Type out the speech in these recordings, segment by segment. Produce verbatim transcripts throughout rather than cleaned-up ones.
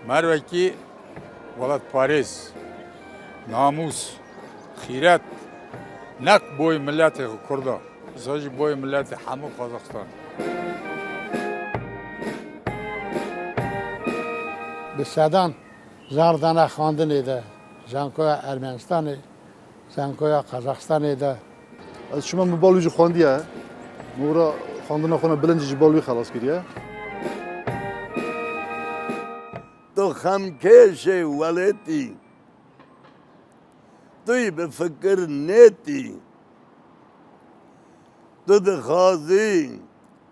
Merwekî welatparêz, namûs, xîret, nek boy miletê Kurda, îsa jî boy miletê hemû Qazaxistan. Bi sedan jar dane xwendinê de, zankoya Ermenistanê, zankoya Qazaxstanê de. Ez çima min bal wî jî xwendiye. Min wira xwendina xwe ne bilind jî ji bal wî xelas kiriye. Tu xemkêşê welatî, tu yî bi fikir nêtî. Tu dixwazî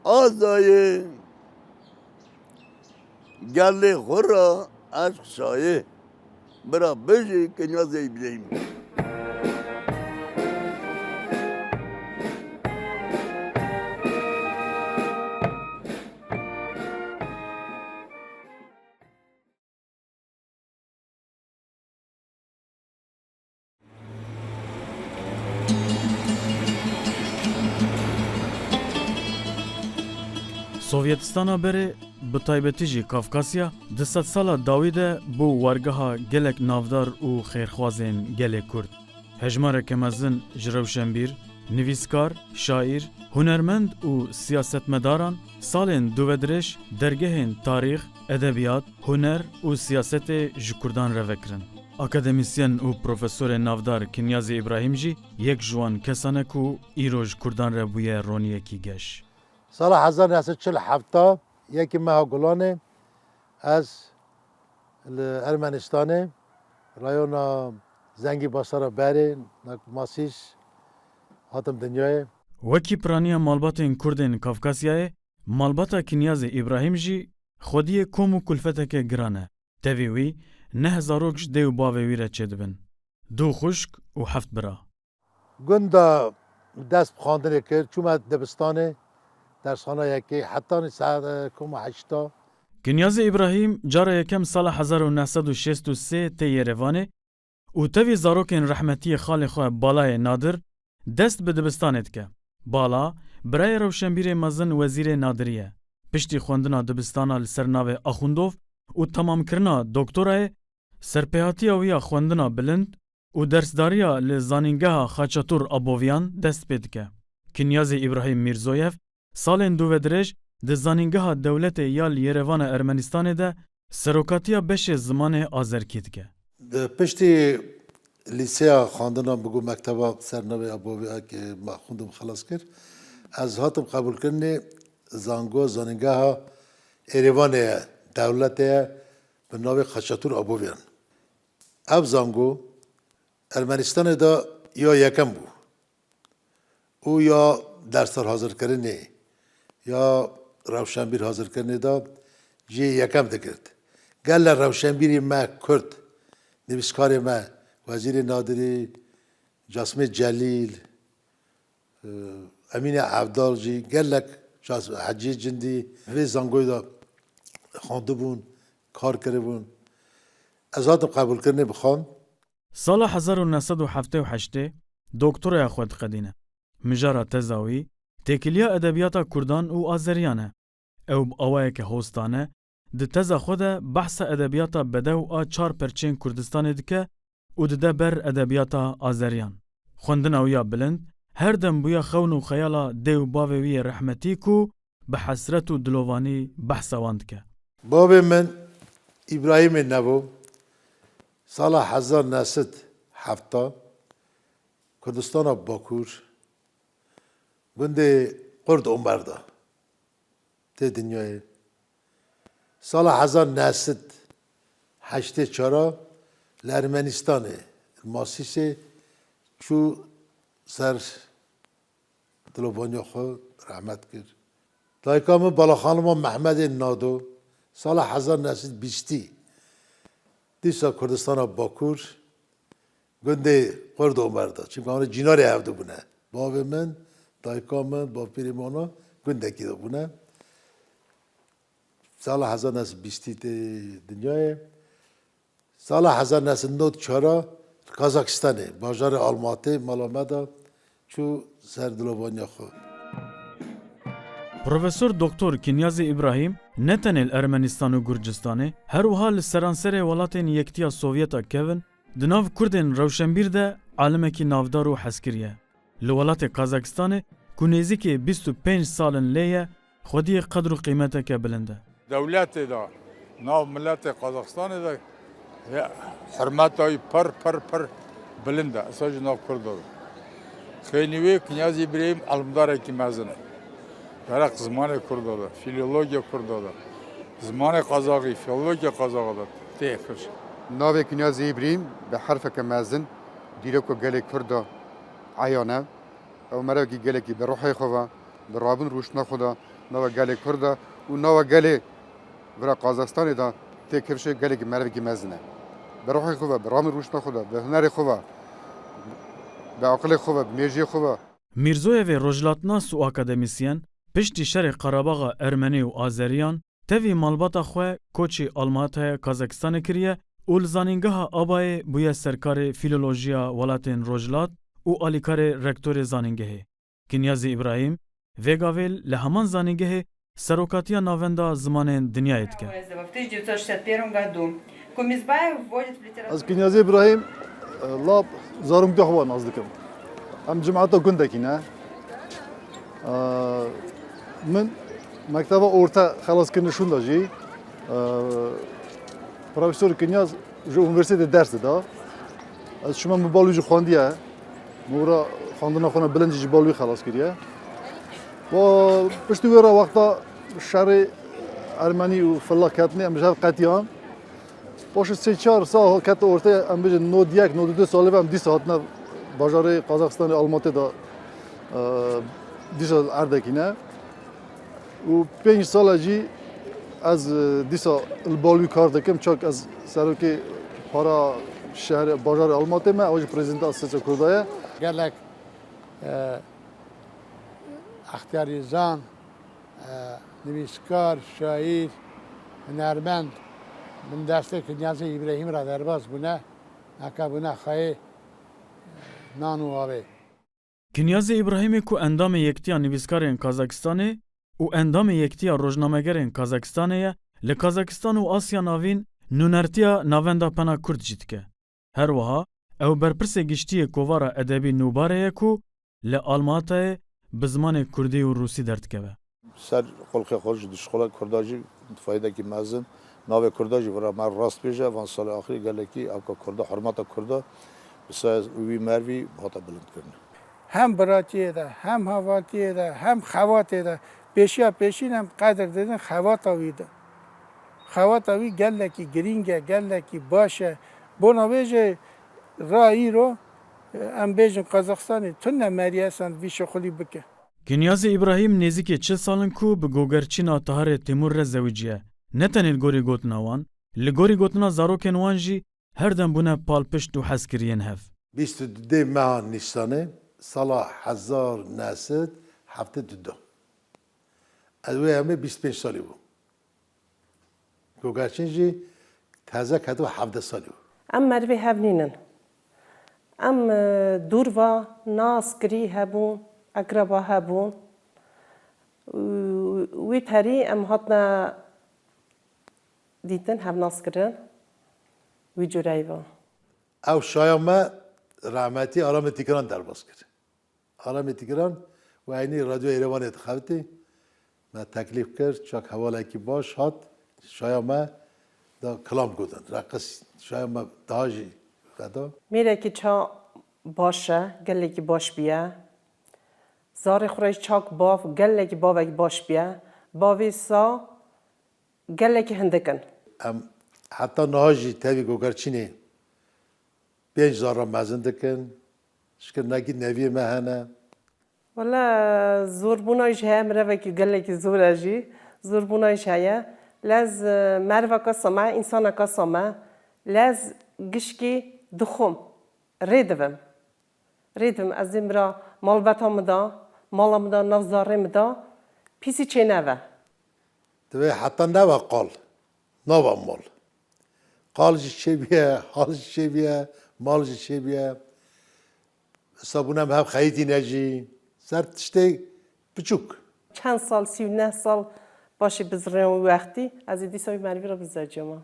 azayê, gelê xwe re eşq şayê. Bira bijî Kinyazê Îbrahîm. Sovyetistana berê, bi taybetî jî Kafkasya, di sedsala dawî de bû wargeha gelek navdar û xêrxwazên gelê Kurd. Hejmareke mezin ji rewşenbîr, nivîskar, şaîr, hunermend û siyasetmedaran salên dûvedirêj dergehên tarîx, edebiyat, huner û siyasetê ji Kurdan re vekirin. Akademîsyen û profesorê navdar Kinyazê Îbrahîm jî yek ji wan kesan e ku îro ji Kurdan re bûye roniyekî geş. Sala hezar neh sed çil heft, yekê meha Gulanê, ez li Ermenistanê, rayona Zengî Basara Berê, nak Masîs, hatim dinyayê. Wekî piraniya malbatên Kurdên Kafkasyayê, malbata Kinyazê Îbrahîm jî xwediyê kom û kulfeteke giran e. Tevî wî neh zarok ji dê û bavê wî re çêdibin. Du xwişk û heft bira. Gund de dest bi xwendinê kir, çûme dibistanê, dersxana yekê, hetanî saet, e, koma heşta. Kinyazê Îbrahîm cara yekem sala hezar û neh sed û şêst û sê tê Yerevanê û tevî zarokên rehmetiyê xalê xwe Balayê Nadir dest bi dibistanê dike. Bala, birayê rewşenbîrê mezin Wezîrê Nadirî ye. Piştî xwendina dibistana li ser navê Axundov û temamkirina doktorayê, serpêhatiya wî ya xwendina bilind û dersdariya li Zanîngeha Xaçatûr Aboviyan dest pê dike. Kinyazê Îbrahîm Mîrzoyev salên dûvedirêj di Zanîngeha Dewletê ya li Yerevana Ermenistanê de serokatiya beşê zimanê azerkî dike. Di piştî lîseya xwendina, bigo mekteba ser navê Aboviya ke me xwendin xelas kir, ez hatim qebûlkirinê zango, Zanîngeha Êrêvanê ye, dewletê ye, bi navê Xaçatûr Aboviyan. Ev zango Ermenistanê de ya yekem bû û ya dersdarhazirkirinê, ya rewşenbîrhazirkirinê de cihê yekem digirt. Gelek rewşenbîrê me Kurd, nivîskarê me, Wezîrê Nadirî, Casimê Celîl, Emîne Evdal jî gelek şahs, Hecî Cindî vê zangoyê de xwendibûn, kar kiribûn. Ez hatim qebûlkirinê bixwend. Sala hezar û neh sed û heftê û heştê doktoraya xwe diqedîne. Mijara teza wî têkiliya edebiyata kurdan û azeriyan e. Ew bi awayeke hostane di teza xwe de behsa edebiyata bedew a çar perçên Kurdistanê dike û dide ber edebiyata azeriyan. Xwendina wî ya bilind her dem bûye xewn û xeyala dê û bavê wî yê rehmetî ku bi hesret û dilovanî behsa wan dike. Bavê min Îbrahîmê Nevo sala hezar neh sed heft Kurdistana Bakur, gundê Qurd Omer de tê dinyayê. Sala hezar neh sed heştê çar li Ermenistanê, li Masîsê çû ser dilovaniya xwe, rehmet kir. Dayika min Balaxanima Mehmedê Nado sala hezar neh sed bîstî dîsa Kurdistana Bakur, gundê Qurd Omer de. Çimkî hûn cînarê hevdu bûne. Bavê min, dayika min, bavpîrê min, ona gundekî de bûne. Sala hezar neh sed bîstî tê dinyayê. Sala hezar neh sed nod çar Kazakistanê, bajarê Almatê, mala me de çû ser dilovaniya xwe. Profesor Doktor Kinyazê Îbrahîm ne tenê li Ermenistan û Gurcistanê, her wiha li seranserê welatên Yektiya Sovyeta kevin, di nav Kurdên rewşenbîr de alimekî navdar û hezkirî ye. Li welatê Kazakistanê ku nêzîkê bîst û pênc sal in lê ye, xwediyê qedr û qîmeteke bilind e. Dewletê de, nav miletê Qazaxistanê de ya hurmeta wî pir pir pir bilind e. Esa jî nav Kurda de. Xeynî wê Kinyaz Îbrahîm elimdarekî mezin e. Gerek zimanê Kurda de, fîlologya Kurda de, zimanê Qazaxî, fîlologya Qazaxa de tê kir. Navê Kinyazê Îbrahîm bi herfeke mezin dîroko gelê Kurda eyan e. Ew merevekî gelekî bi ruhê xwe ve, bi rabûn rûştina xwe de, nava gelê Kurd de û nava gelê vira Qazaxstanê de tê kifşê gelekî merevekî mezin e. Bi ruhê xwe ve, bi rabûn rûştina xwe de, bi hunerê xwe ve, bi aqilê xwe ve, bi mêjiyê xwe ve. Mîrzoyevê rojhilatnas û akademîsyen, piştî şerê Qerebaxa Ermenî û Azeriyan, tevî malbata xwe koçî Almataya Kazakistanê kiriye û li Zanîngeha Abayê bûye serkarê Fîlolojiya Welatên Rojhilat û alîkarê rektorê zanîngehê. Kinyazî Îbrahîm, vê gavê li heman zanîngehê serokatiya Navenda Zimanên Dinyayê dike. В тысяча девятьсот шестьдесят первом году Кумисбаев вводит в литературу... Ez Kinyazî Îbrahîm, e, lap zaroktiya xwe nas dikim. Em cemaeta gundekî ne. E, Min mekteba orta xelaskirinê şûnda jî, e, Profesor Kinyaz ji Unîversîtetê ders dida. Ez çûme min bal wî jî xwendiye. Min wira xwendina xwe ne bilind jî ji bal wî xelas kiriye. Wa piştî wê re wexta şerê Ermenî û Filla ketine em ji hev qetiyan. Paşê sê çar sal kete ortê, em bêjin nod yek, nod du salê ve em dîsa hatine bajarê Qazaxistanê Almatê de, e, dîsa erdekî ne. Û pênc sal e jî ez, e, dîsa li bal wî kar dikim, çak ez serokê para şehrê, bajarê Almatê me, ew jî prezidenta Asosiyasya Kurda ye. Gelek, e, extiyarîzan, e, nivîskar, şaîr, hunermend bin destê Kinyazê Îbrahîm re derbas bûne, heke bûne xweyê, e, nan û avê. Kinyazê Îbrahîmê ku endamê Yektiya Nivîskarên Kazakistanê û endamê Yektiya Rojnamegerên Kazakistanê ye, li Kazakistan û Asya Navîn nûnertiya Navenda Pena Kurd jî dike. Her wiha ew berpirsê giştî yê Kovara Edebî Nûbarê ye ku li Almatayê bi zimanê kurdî û rûsî derdikeve. Ser xulqê xwe jî dişixule, kurda jî faydekî mezin. Navê kurda jî vira me rast bêje, van salê axirî gelekî ewka kurda, hurmeta kurda bi saya wî mervî hate bilindkirin. Hem biratiyê de, hem havaltiyê de, hem xebatê de pêşiya pêşîn em qedir didin xebata wî de. Xebata wî gelekî girîng e, gelekî baş e. Bona wê jî ra îro, em bêjin Qazaxistanê tune merî esan vî şixulî bike. Kinyazê Îbrahîm nêzîkê çil sal in ku bi gogerçîna Taharê Têmûr re zewiciye. Ne tenê li gorî gotina wan, li gorî gotina zarokên wan jî her dem bûne palpişt û hezkiriyên hev. Bîst û dudê meha Nîsanê sala hezar neh sed heftê û du. Ez wê hemê bîst pênc salî bûm. Gogerçîn jî teze ketibo hevdeh salî bû. Em merivê hev nînin. Em, e, dûr ve naskirî hebûn, ekreba hebûn. Û wî terî em hatine dîtin, hevnaskirin wî cureyî ve. Ew şaya me rehmetî Aramê Tîkiran derbas kir. Aramê Tîkiran û eynî Radyoya Êrevanê dixebitî. Me teklîf kir, çak hevalekî baş hat, şaya me da kilam gotin, reqis, şaya me daha jî veda. Mêrekî ça baş e, gelekî baş bûye. Zarê xwe re jî çak bav, gelekî bavekî baş bûye. Bavê sa gelekî hindik in. Em heta niha jî tevî Gogerçînê pênc zarra mezin dikin. Şikir nekî neviyê me hene. Wele zorbûna jî heye, mirevekî gelekî zor e jî. Zorbûna jî heye. Lez, e, meriveka sa me, însaneka sa me. Lez gişkî dixwim. Rê divim. Rê divim. Ez ê mira malbeta min de, mala min de, nav zarê min de pîsî çêneve. Divê heta neva qal, nava mal. Qal jî çêbûye, hal jî çêbûye, Mal jî çêbûye. Sabûna em hev xeyîtîne jî. Ser tiştê piçûk. Çend sal, sî û neh sal paşê bizirên wî wextî, ez ê dîsa wî merivî re bizewicama.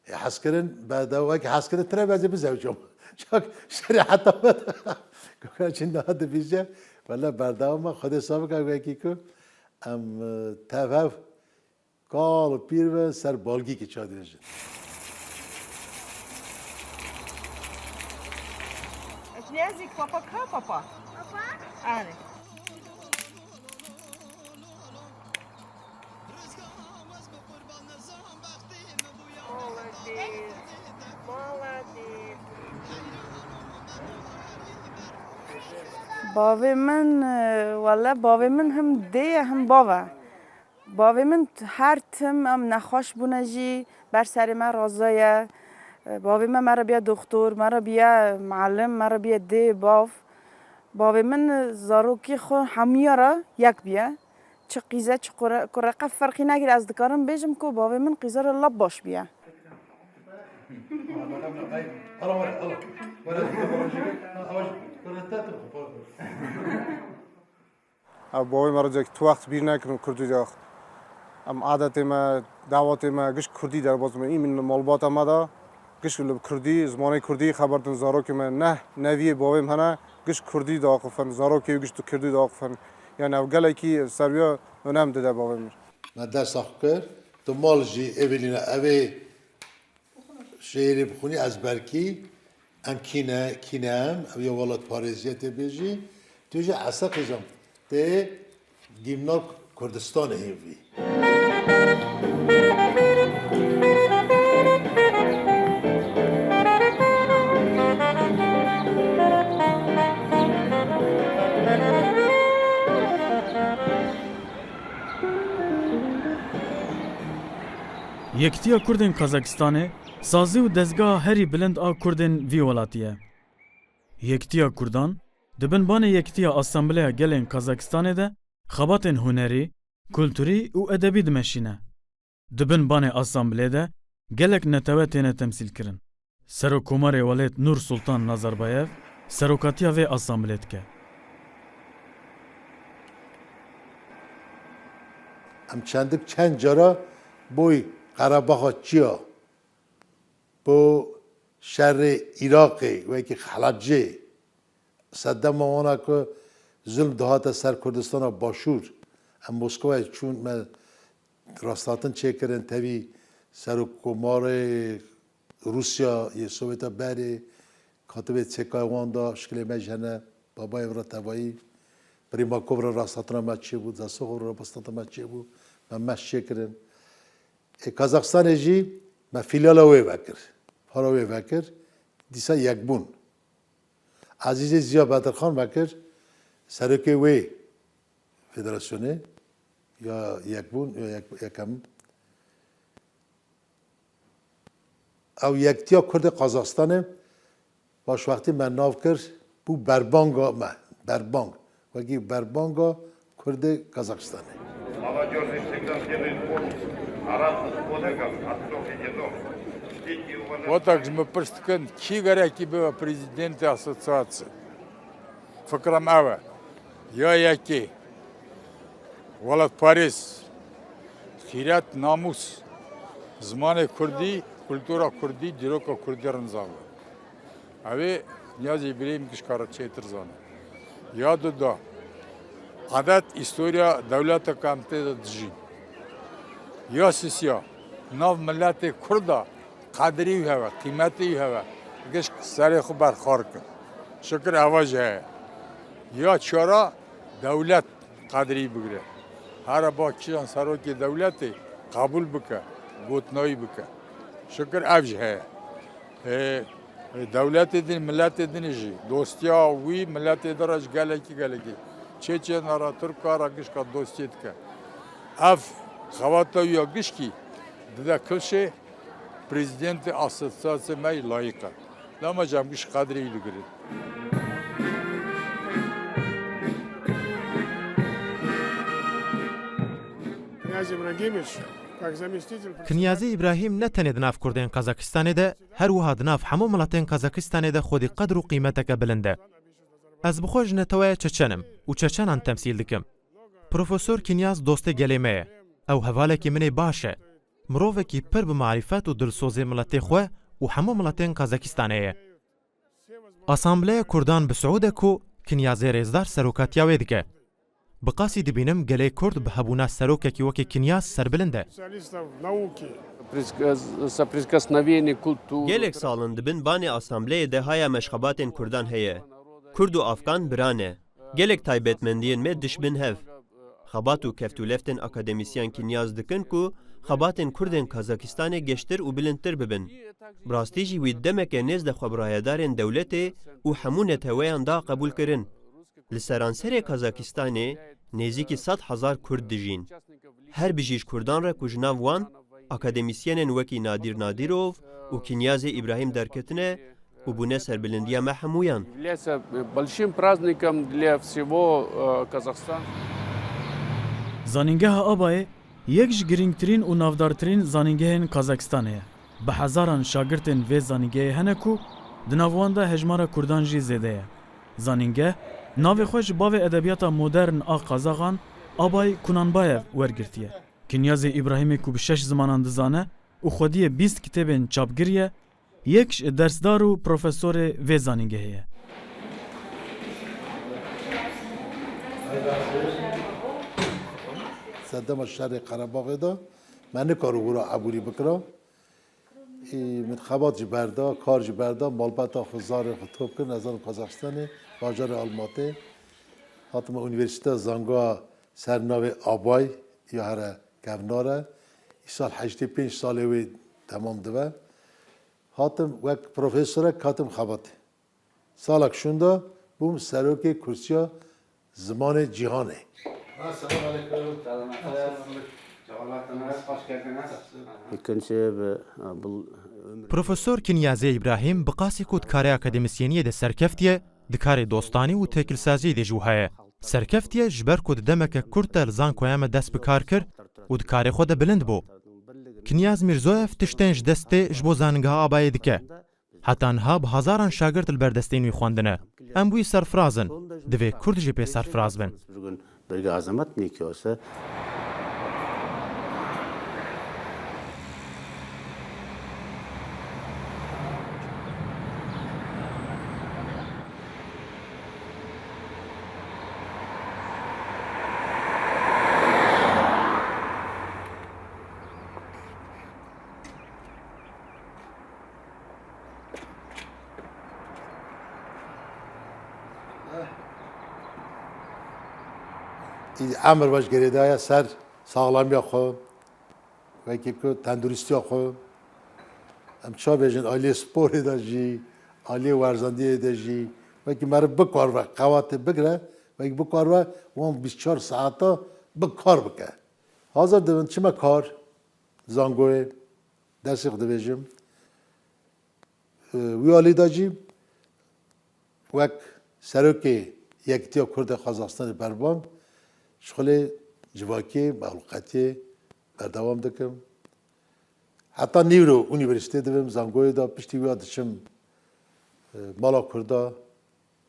Ê, hezkirin, berdewam, wekî hezkirin tire be ez ê bizewicam. Çak şerî heta me de. Goka çi niha dibîje, wele berdewam e, Xwedê sax bike wekî ku em, e, tev hev kal û pîr be ser balgîkê çadirê jî. Ez nêzîk papa ka papa? Papa? Erê. Bavê min, e, wele bavê min him dê ye, him bav e. Bavê min her tim em nexweş bûne jî ber serê me razaye. Bavê me, me re biye doxtor, me re biye muallim, me re biye dê, bav. Bavê min zarokê xwe hemiya re yek biye. Çi qîze, çi kure, kure qe ferqî nekir. Ez dikarim bêjim ku bavê min qîza re lap baş biye. Ev bavê me re cek tu wext bîr nekirin kurdî de. Em adetê me, dawetê me, giş kurdî derbas me. Î min malbata me de, giş li kurdî, zimanê kurdî xeber din zarokê me. Neh, neviyê bavê min hene, giş kurdî diaxifin, zarokê wî giş tu kurdî diaxifin. Yani ev gelekî serviya önem dide bavê min. Me dersa xwe kir, tu mal jî êvîlîne, evê şiîrê bixwînî, ezberkî, em kî ne, kî ne em, ev ya welatparêziyê tê bêjî, tu jî Esa Qîzan tê dîmna Kurdistanê hêvî. Yekîtiya Kurdên Kazakistanê sazî û dezgeha herî bilind a Kurdên vî welatî ye. Yekîtiya Kurdan di bin banê Yekîtiya Assembleya Gelên Kazakistanê de xebatên hunerî, kulturî û edebî dimeşîne. Di bin banê Assembleya de gelek netewe têne temsîlkirin. Serokkomarê welêt Nur Sultan Nazarbayev serokatiya vê asambilê dike. Em çendik çend cara boy Qerebaxa Çiya, bo şerê Iraqê, wekî Helebcê, sedema wana ku zulm dihate ser Kurdistana Başûr, em Moskowayê çûn, me rasthatin çêkirin, tevî serokkomarê Rûsya yê Soweta berê, katibê çêkayê wan da, şikilê me jî hene, Babayev re tevayî, Primakov re rasthatina me çêbû, Zasoxov re rasthatina me çêbû, me meş çêkirin. Ê Kazaxstanê jî me fîlyala wê vekir, para wê vekir, dîsa Yekbûn. Ezîzê Ziya Bedirxan vekir serokê wê federasyonê ya Yekbûn, ya Yek-, Yekem. Ew Yektiya Kurdê Qazaxstanê başwextî me nav kir, bû berbanga me, berbang. Wekî berbanga Kurdê Qazaxstanê. Wata ku ji min pirs dikin, kî gerekî bibe prezidentê asosiyasiyê? Fikra min ev e. Ya yekê, welatparêz, xîret, namûs, zimanê kurdî, kultura kurdî, dîroka kurdî rind zane. Ew ê niyazê birê min gişka re çêtir zane. Ya duda, edet, îstoriya dewleta ku em tê de dijîn. Ya sisiya, nav miletê kurda qedrî wî hebe, qîmetê wî hebe, gişk serê xwe berxar kin. Şikir eva jî heye. Ya çara, dewlet qedrî bigire. Here ba kîjan serokê dewletê qebûl bike, gotina wî bike. Şikir ev jî heye. Ê, dewletê din, miletê din jî, dostiya wî miletê din re ji gelekî, gelekî. Çêçena re, Tirka re gişka dostiyê dike. Ev xebata wî ya gişkî dide kifşê prezidentê asosiyasiyê me yî layîq e. Lema jî em giş qedrê wî digirin. Niyazê min e Gêmêş. Kinyazê Îbrahîm ne tenê di nav Kurdên Kazakistanê de, her wiha di nav hemû miletên Kazakistanê de xwedî qedr û qîmeteke bilind e. Ez bi xwe ji neteweya Çeçen im û Çeçenan temsîl dikim. Profesor Kinyaz dostê gelê me ye. Ew hevalekî min ê baş e. Mirovekî pir bi marîfet û dilsozê miletê xwe û hemû miletên Kazakistanê ye. Asambleya Kurdan bi Siûd e ku Kinyazê Rêzdar serokatiya wê dike. Bi qasî dibînim gelê Kurd bi hebûna serokekî wekî Kinyaz serbilind e. Gelek sal in di bin banê asambleyê de haya me ji xebatên Kurdan heye. Kurd û Afgan bira ne. Gelek taybetmendiyên me diş bin hev. Xebat û keftûleftên akademîsyen Kinyaz dikin ku xebatên Kurdên Kazakistanê geştir û bilindtir bibin. Bi rastî jî wî demeke nêz de xwe bi rayedarên dewletê û hemû neteweyan da qebûlkirin. Li seranserê Kazakistanê nêzîkî sed hezar Kurd dijîn. Her bijî ji Kurdan re ku ji nav wan akademîsyenên wekî Nadîr Nadîrov û Kinyazê Îbrahîm derketine û bûne serbilindiya me hemûyan. Zanîngeha Abayê yek ji girîngtirîn û navdartirîn zanîngehên Kazakistanê ye. Bi hezaran şagirtên vê zanîngehê hene ku di nav wan de hejmara Kurdan jî zêde ye. Zanîngeh navê xwe ji bavê edebiyata modern a Qazaxan Abay Kunanbayev wergirtiye. Kinyazê Îbrahîmê ku bi şeş zimanan dizane û xwediyê bîst kitêbên çapgirî ye, yek ji dersdar û profesorê vê zanîngehê ye. Serdema şerê Qerebaxê de me nikar wira ebûrî bikira. Ê, min xebat jî berda, kar jî berda, malbata xwe zarê xwe top kir, nezanim Kazaxistanê, bajarê Almatê. Hatime Unîversîteya Zangoya ser navê Abay ya here kevnar e. Îsal heştê pênc salê wê temam dibe. Hatim wek profesorek hatim xebatê. Salek şûnda bûm serokê Kursiya Zimanê Cîhanê. Profesor Kinyazê Îbrahîm bi qasî ku di karê akademîsyeniyê de serkeftiye, di karê dostanî û têkilsaziyê de jî wiha ye. Serkeftiye ji ber ku di demeke kurt de li zankoya me dest bi kar kir û di karê xwe de bilind bû. Kinyaz Mîrzoyev tiştên ji destê ji bo Zanîngeha Abayê dike. Heta niha bi hezaran şagirt li ber destên wî xwendine. Em bi wî serfiraz in. Divê Kurd jî pê serfiraz bin. Î emir ve ji gerê daye ser saxlamiya xwe, wekî ku tenduristiya xwe. Em ça bêjin, aliyê sporê de jî, aliyê werzandiyê de jî, wekî meriv bikar ve qewatê bigire, wekî bikar ve wan bîst çar saeta bi kar bike. Hazir dibin çime kar, zangoyê, dersê xwe dibêjim. Wî alî de jî wek serokê Yekîtiya Kurd ê Qazaxistanê berbang, şixulê civakiyê, mexluqetiyê berdewam dikim. Heta nîvro unîversîtê dibim, zangoyê de piştî wî ya diçim e, mala Kurda,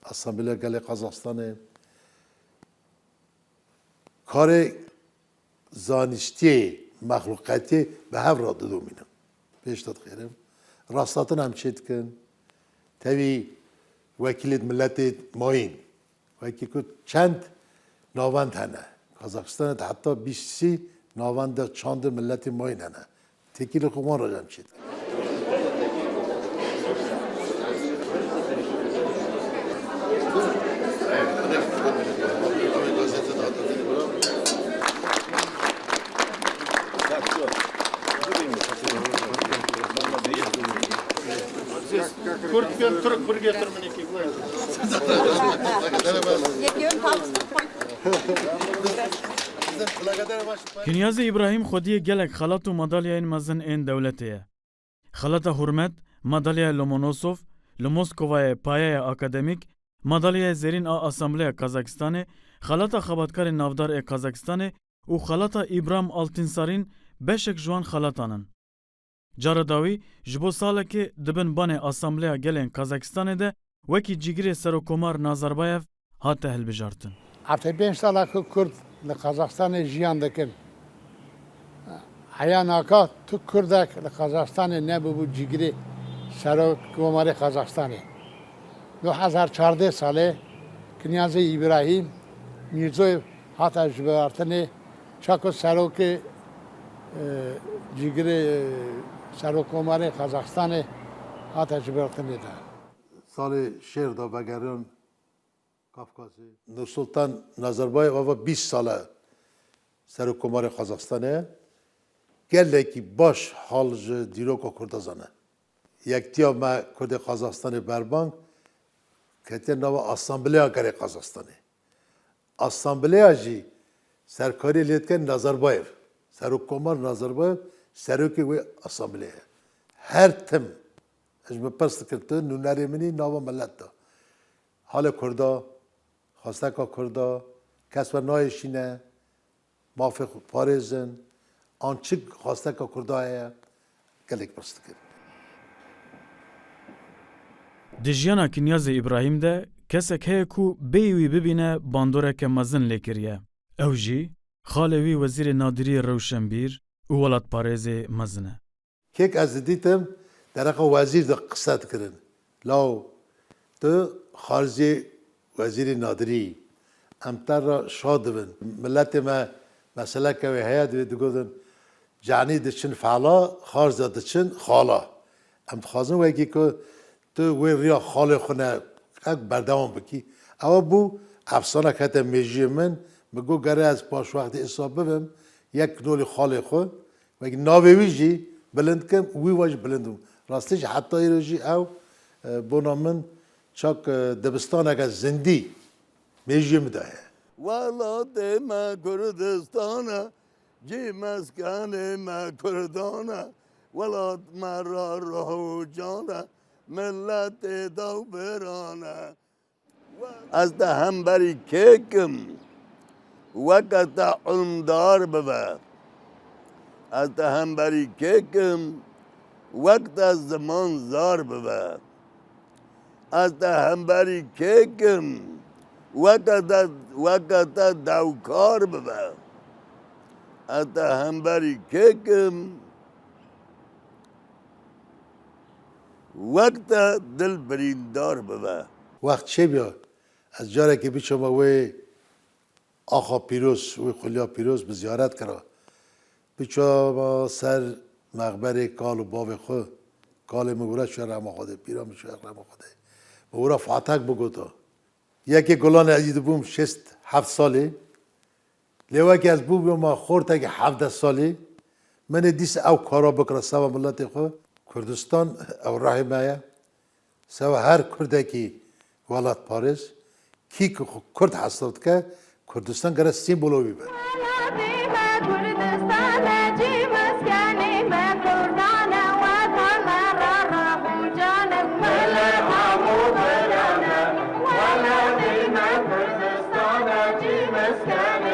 Asambleya Gelê Qazaxistanê. Karê zanîştiyê, mexluqetiyê bi hev re didomînin. Pêş de dixêrim. Rasthatin em çê dikin. Tevî wekîlêt miletê mayîn. Wekî ku çend navend hene. Kazaxistanê de heta bîst sî navend de çandê miletê mayîn hene. Têkilî xwe wan re em çê dikin. Kurd pê Türk bir getirmeni ki. Kinyazê Îbrahîm xwediyê gelek xelat û madalyayên mezin ên dewletê ye. Xelata Hurmet, Madalyaya Lomonosov, li Moskovayê payeya akademîk, Madalyaya Zêrîn a Asambleya Kazakistanê, Xelata Xebatkarê Navdar ê Kazakistanê û Xelata Îbram Altinsarin beşek ji wan xelatan in. Cara dawî ji bo salekê di bin banê Asambleya Gelên Kazakistanê de wekî cîgirê Serokkomar Nazarbayev hate hilbijartin. Heftê pênc sala ku Kurd li Kazakistanê jiyan dikin. Heya naka tu Kurdek li Kazakistanê nebûbû cîgirê Serokkomarê Kazakistanê. Du hezar çardeh salê Kinyazê Îbrahîm Mîrzoyev hate ji bijartinê, çaku serokê, e, cîgirê, e, Serokkomarê Kazakistanê hate ji bijartinê de. Salê şêr de vegeriyan Kafkasê. Nursultan Nazarbayev ava bîst sal e Serokkomarê Kazakistanê ye. Gelekî baş hal ji dîroka Kurda zane. Yektiya me Kurdê Kazakistanê berbang ketiye nava Asambleya Gelê Kazakistanê. Asambleya jî serkariyê lê dike Nazarbayev. Serokkomar Nazarbayev serokê wê asambleya ye. Her tim, ez ji min pirs dikin, tu nûnerê min î nava milet de. Halê Kurda, xwesteka Kurda, kes we nayêşîne, mafê xwe parêzin, an çi xwesteka Kurda heye, gelek pirs dikin. Di jiyana Kinyazê Îbrahîm de kesek heye ku bêyî wî bibîne bandoreke mezin lê kiriye. Ew jî xalê wî Wezîrê Nadirî rewşenbîr û welatparêzê mezin e. Kêk ez didîtim dereqa wezîr de qise dikirin. Law, tu xarzê wezîrê nadirî yî. Em te re şa dibin. Miletê me meseleke wê heye, divê digotin, canî diçin fela, xarza diçin xala. Em dixwazin wekî ku tu wê riya xalê xwe ne, ek berdewam bikî. Ewa bû efsanek hete mêjiyê min. Min got, gere ez paş wextê îsa bibim, yek nolê xalê xwe, wekî navê wî jî bilind kim, wî wa jî bilind bûm. Rastî jî heta îro jî ew, e, bona min çak, e, dibistaneke zindî mêjiyê min de heye. Welatê me Kurdistan e, cî meskenê me Kurdan e, welat me ra ruh û can e, miletê dawbiran e. Ez te hemberî kêk im, weke te ilmdar bibe. Ez te hemberî kêk im, wek te ziman zar bibe. Ez te hemberî kêk im, weke te, weke te dewkar bibe. Ez te hemberî kêk im, wek te dil birîndar bibe. Wext çêbiya ez carekê biçama wê axa pîroz, wê xuliya pîroz bi ziyaret kira. Biçama ser mexberê kal û bavê xwe. Kalê min wira çûye rehma Xwedê, pîra min çûye rehma Xwedê. Min wira fatek bigota. Yekê gulanê ez jî dibûm şêst heft salî. Lê wekî ez bûbûma xortekî hevdeh salî, min ê dîsa ew kara bikira seba miletê xwe. Kurdistan ew rehê me ye. Seba her Kurdekî welatparêz, kî ku xwe Kurd hesab dike, Kurdistan gere sîmbola wî be. Welatê me Kurdistan e, cî meskenê me Kurdan e, weta me re ruh û can e, milê hemû biran e. Welatê me Kurdistan e, cî meskenê